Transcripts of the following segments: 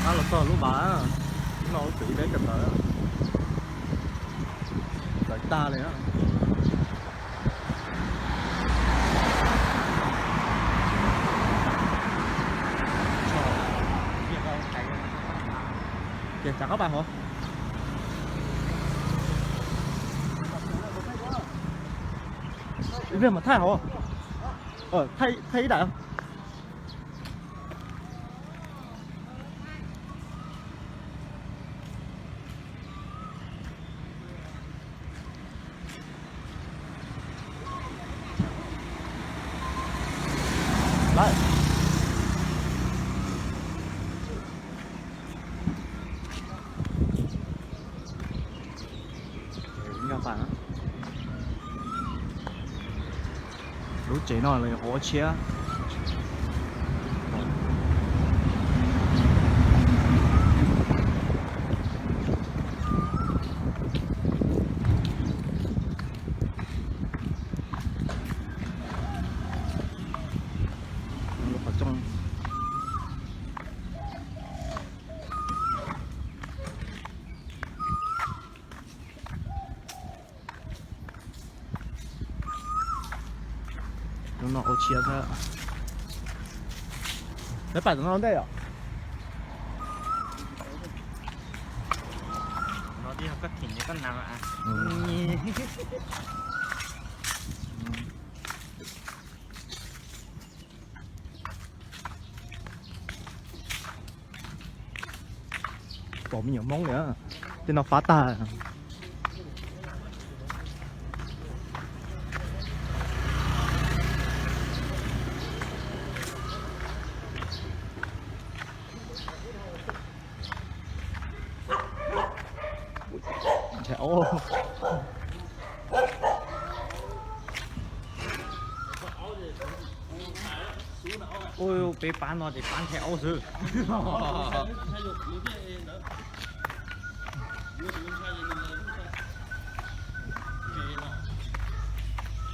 Los txog lub vaj, no kuv ib peb kawm ntawv tawm tag li. Ces xav koj pais hov. Ib pliag mas thaij hov. Thaij ib daim. Lub tsev no lawv yuav ua tshiab. Qhov rooj. Hnub no ua tshiab thiab. Peb pais tom no ua ntej yom? Pom me nyuam Hmoob li, tej no fab tag. Ua peb pab no ces pab nthe aub xwb.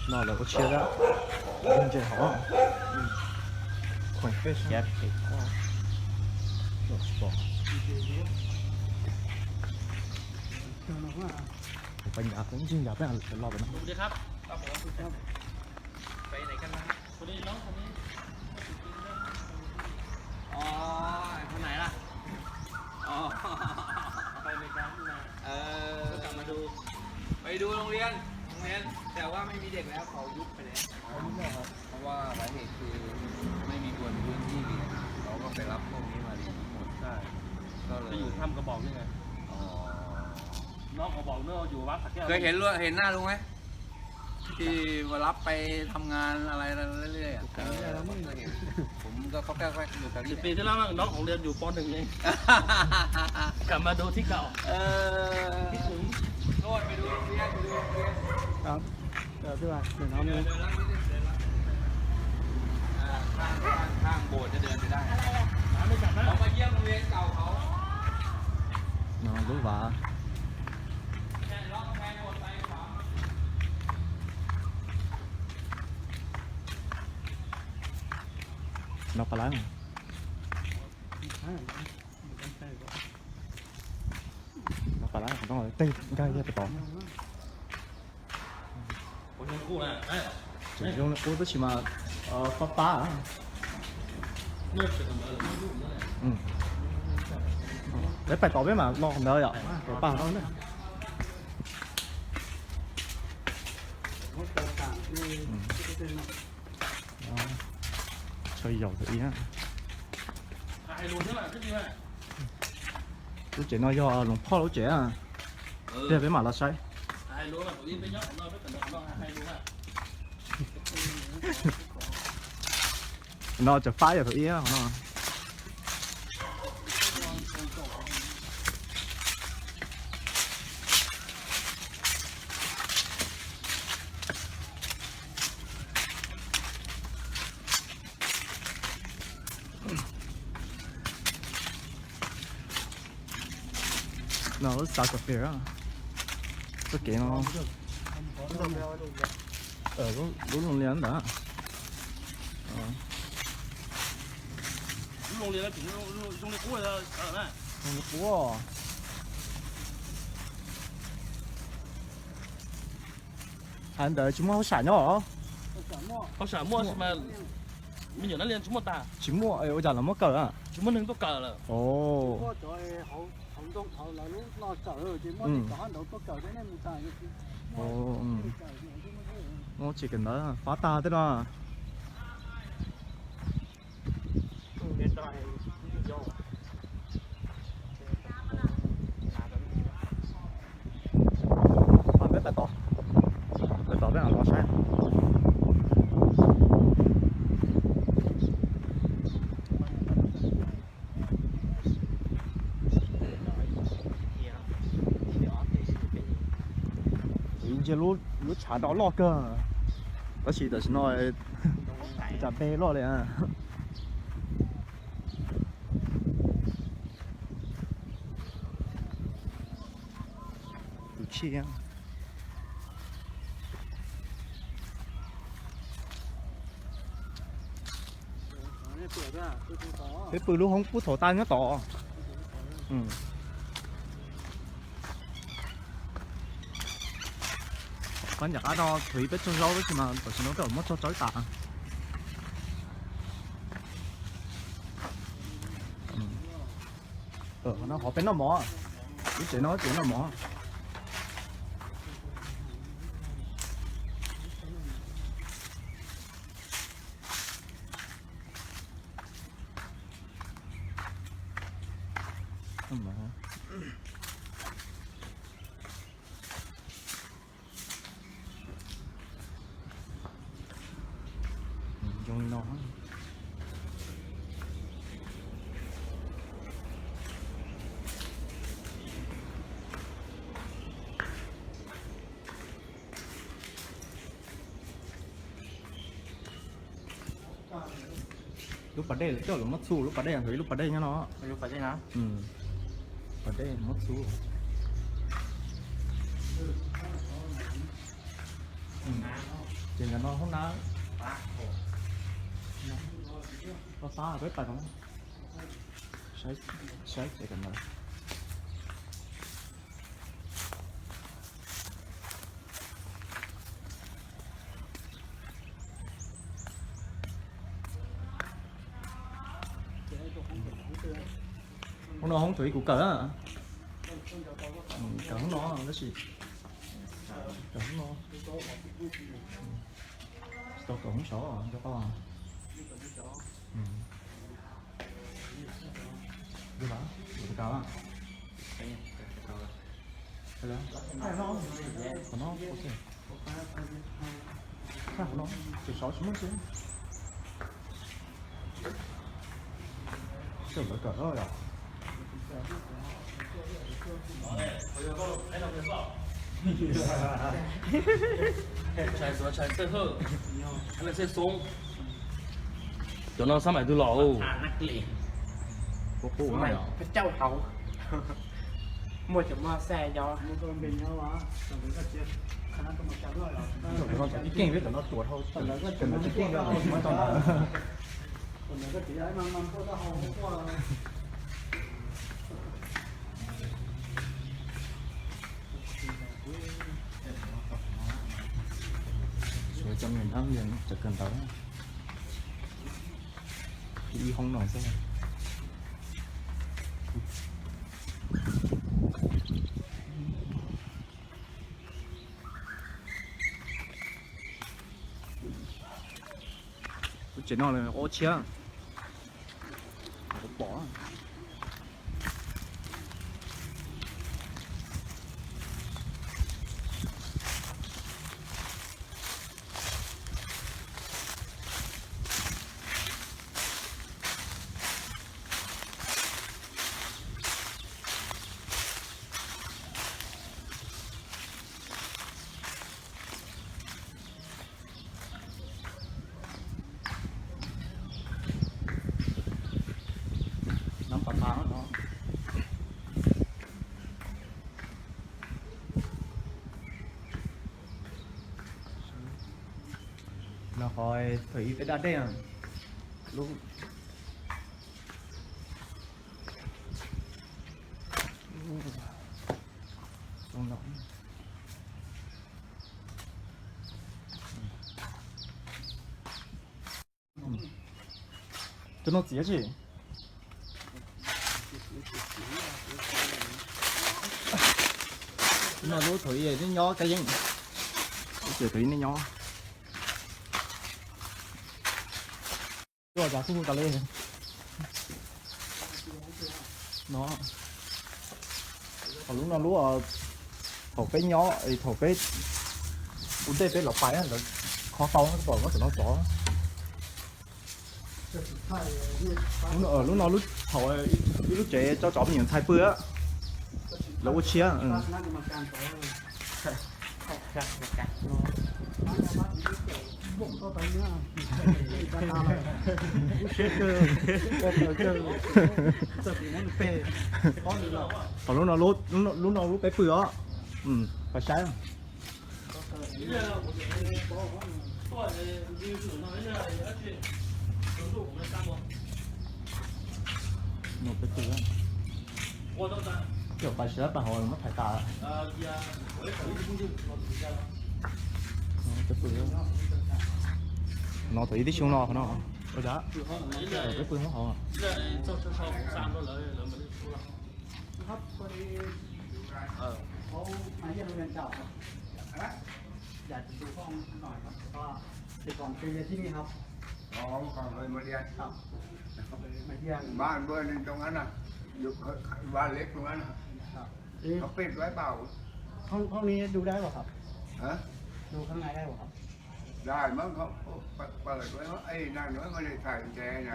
No lawv ua tshiab thiab. Ntses hov. Pais ncav, ib ntsis ncav peb los pem no. Ôi, con này à? Ồ. Ờ,ไปดูโรงเรียน โรงเรียน แต่ว่าไม่มีเด็กแล้ว เขายุบไปแล้ว เพราะว่าสาเหตุคือไม่มีคนพื้นที่เรียน เขาก็ไปรับพวกนี้มาเรียนทั้งหมด ใช่ ก็เลย ไปอยู่ถ้ำกระบอกนี่ไง อ๋อ น้องกระบอกเนอะ อยู่วัดสระแก้ว เคยเห็นลุง เห็นหน้าลุงไหม ที่มารับไปทำงานอะไรเรื่อยๆอะ เออ ผมก็เห็น ผมก็เขาแก้วแวกอยู่แถวนี้แหละ สิบปีที่แล้วมั้ง น้องผมเรียนอยู่ ป.หนึ่ง เอง กลับมาดูที่เก่า เออ คิดถึง โน่นไปดูโรงเรียน ไปดูโรงเรียน ครับ เดี๋ยวพี่ว่า เดี๋ยวน้อง เดิน เดินลัดนิดนึง เดินลัด อ่า ข้าง ข้าง ข้างโบสถ์จะเดินไปได้ หมาไม่กัดนะ เรามาเยี่ยมโรงเรียนเก่าเขา No, lub vaj. No pas lab. No pas lab, tej nkag yog pas tod. Tseem zoo li qub tab sis mas fab fab. Peb pais tod peb mam los qhov ntawd yom, pais pab no na. Chaw yaum thaum ub. Lub tsev no yog Loos Phoj lub tsev. Tiag peb mam los saib. No cov fab yog thaum ub no. No lub xav kas fes, txoj kev no, lub loos lias ntawd. Zoo li qub. Has ntawd tsis muaj hauj sam nyob os? Hauj sam muaj, me nyuam nab li tsis muaj tas. Tsis muaj, ua cas los muab kaw? Tsis muaj neeg tuaj kaw lawm. Muab tsis kawm ntawd fab tag tej no. Peb pais tod, pais tod peb mam los saib. Ntsia lub tshav no loj kawg, tab sis tam sim no cas npe loj li. Tus tshij. Peb pw lub hoob pub thaum tas nyob tod. Qhov ncaj qab no thaum ub peb tsog zaub tab sis mas tam sim no peb muab tsog tsawb tas. Qhov no qhov peb noj mov, lub tsev no tsev noj mov. Zoo li no. Lub pas dej lawv coj los muab txhub, lub pas dej ntawd ib lub pas dej nyob no. Pas dej muab txhub. Ces nkawd no hoob nab. Peb pais no. Saib, saib ces tam no. Hoob no hoob thaum ub kuv kawm. Kawm hoob no tab sis, kawm hoob no. Tsis tau kawm hoob saud nco qab. Qhov no ces saud tsis muaj tsi. Coj lawv kawm los yog. Tshais tuav tshais txawj hawj, txawj xoob. Cov no xab mais twg los? Qub qub no. Muaj cov muaj xaj nyob. Cov no tsis keej, cov no tuav dhau, cov no tsis keej, tsis muaj tau ntawd. Suav cov niam nab li cov kawm ntawv, ib hoob no xwb. Lub tsev no ob txhiab pom. Nab pas tas no. No qhov thaum ub peb da dej, lub, Cov no txiv tsi? No lub thaum ub nej nyob Kab Yeeb. Thaum ub nej nyob. Cov xub tas li. No. Thaum lub no lub, thaum peb nyob, thaum peb ua ntej peb los pais lawv kho tau, pom muab cov no tso. Lub no lub thaum ib lub tsev tso tsov me nyuam ntxhais pw, lawv ua tshiab. Thaum lub no lub peb pw os. Pais saib. Peb pw. Cov pais saib pais hauv muab thaiv tas. Peb pw. No thaum ib tib xyoo no qhov no. Ua cas peb pw hauv hauv. Dạ, từ từ con hỏi nó. Thì còn cái gì thì đi học? Ồ, còn hơi mới đi ăn. Học. Mà đi ăn. Ba bữa nên trong ăn à. Được ba lết trong ăn à. Học bên cái bảo. Không, không đi đu đá vào học. Hả? Đuข้างในได้เปล่าครับ? Rồi, mới không, ơ, bà, bà lại nói, ê, đang nói mà lại thầy trẻ nè.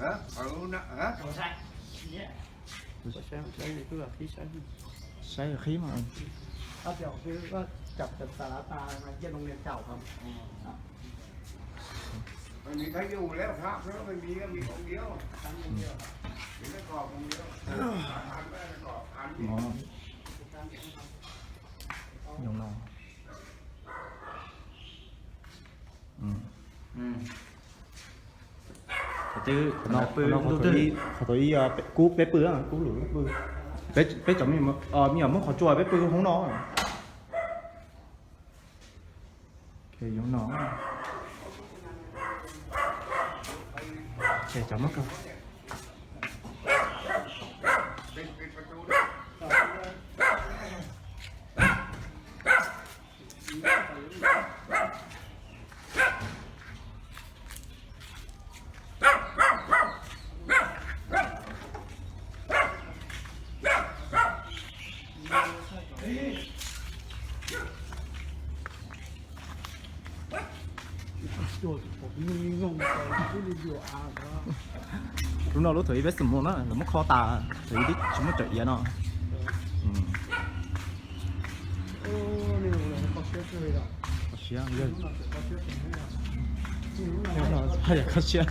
Hả? Ở lũ nạ, hả? Saib, saib qhib mas. Có kiểu cứ có chập chập xà lá ta mà dân nông nghiệp chảo không? Mình thấy dù lép hạp đó, mình đi, mình không điếu. Mình nó còn không điếu. Ăn, ăn, ăn, ăn, ăn. Ò. Nyob no. Qhov twb, qhov no, qhov no, qhov tau ib, kub peb pw, kub lwm lub pw. Peb, peb cov me nyuam muab qhov tsua peb pw hoob no. Ces yuav no. Ces cov muab kawg. Lub no lub thaum ib peb xum mus na, lawv muab kho tas, thaum ib tsis muaj tsawm iav no. Kho siab, kho siab.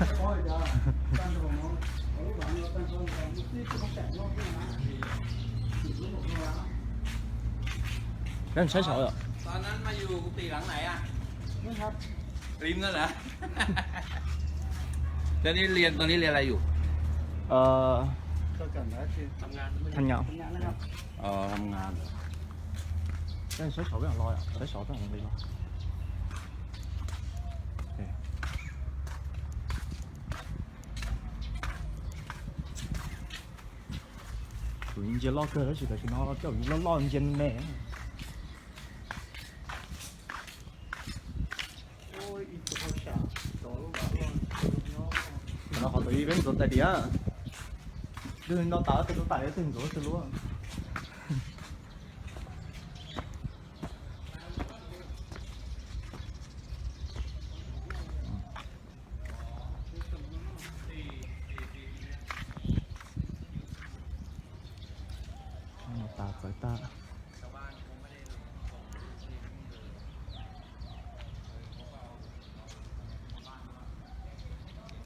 Koj saib saud yom? Thaum ub mas yus tis leej na. Lim no lawm. Thaum ub lis, thaum ub lis li yus? Tham nhậu. Tham nhậu. Saib saud peb los, saib saud peb los li los. Tus ntsia loj kawg tab sis tam sim no coj loj loj ntsia me me. Qhov no qhov tus ib peb ntxuav tais diav. Twg nto tas twg ntxuav tais, twg ntxuav twg lub. Tas txawv tag.